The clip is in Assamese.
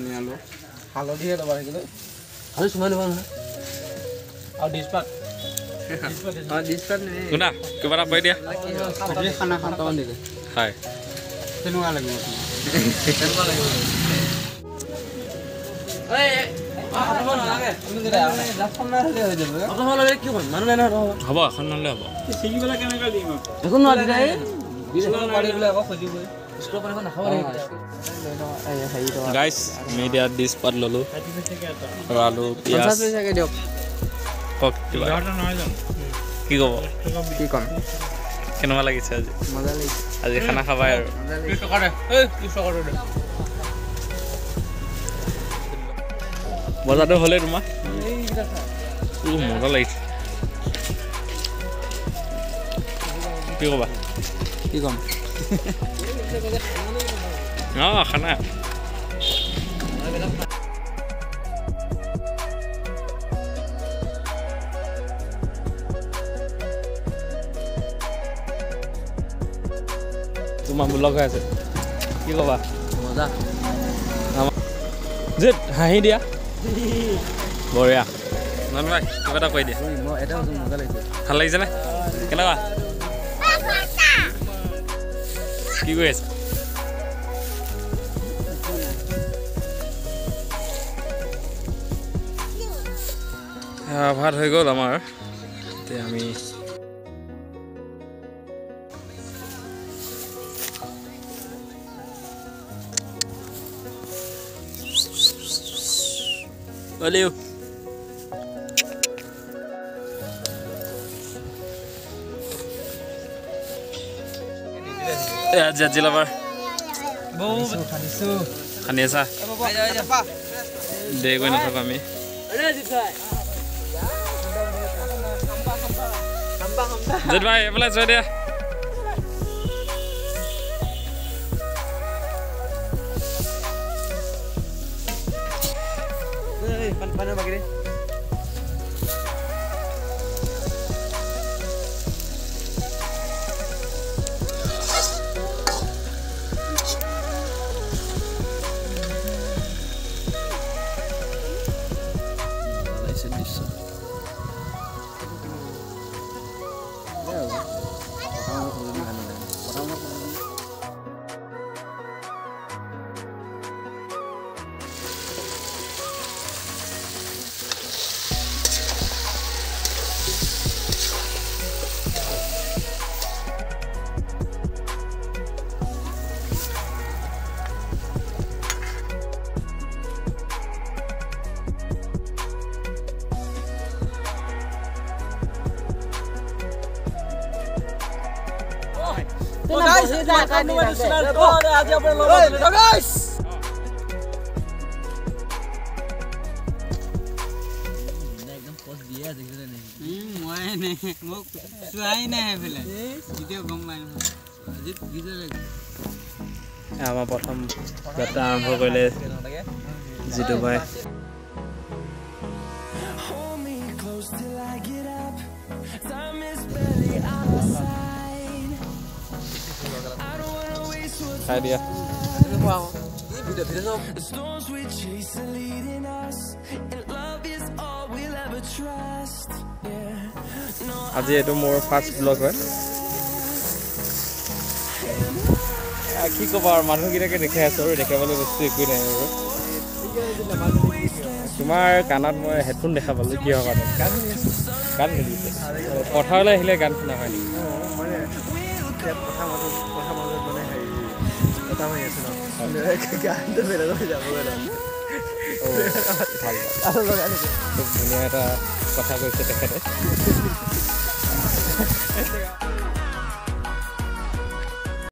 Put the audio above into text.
কণী আলু হালধিহে ল'ব লাগিলে হালধি সোমাই ল'ব নহয় আৰু ডিছপাত শুনা কিবা এটা কৈ দিয়া খানা খানা দিলে হয় কেনেকুৱা লাগিব কেনেকুৱা লাগিব হ'ব এখন নহ'লে হ'ব গাইছ আমি এতিয়া ডিছপাত ল'লোঁ আৰু আলু পিঁয়াজ কওক কিবা কি ক'ব কি ক'ম কেনেকুৱা লাগিছে আজি মজা লাগিছে আজি খানা খাবাই আৰু বজাৰটো হ'লে তোমাৰ মজা লাগিছে কি ক'বা কি ক'ম অঁ খানা তোমাৰ ব্লগ হৈ আছে কি ক'বা মজা যে হাঁহি দিয়া বঢ়িয়া নন ভাই কিবা এটা কৈ দিয়া ভাল লাগিছেনে কেনেকুৱা কি কৰি আছে ভাত হৈ গ'ল আমাৰ এতিয়া আমি Valeu! জিলাবাৰ খান্দি আছা দেৰি কৰি নাথাকো আমি জিত ভাই এইফালে চোৱা দিয়া আমাৰ প্ৰথম যাত্ৰা আৰম্ভ কৰিলে জিতু ভাই খাই দিয়া আজি এইটো মোৰ ফাৰ্ষ্ট ব্লগ হয় কি ক'বা আৰু মানুহকেইটাকে দেখাই আছোঁ আৰু দেখাবলৈ বস্তু একোৱেই নাই আৰু তোমাৰ কাণত মই হেডফোন দেখা পালোঁ কিহৰ কাৰণে গান শুনিছে পথাৰলৈ আহিলে গান শুনা হয় নেকি খুব ধুনীয়া এটা কথা কৈছে তেখেতে।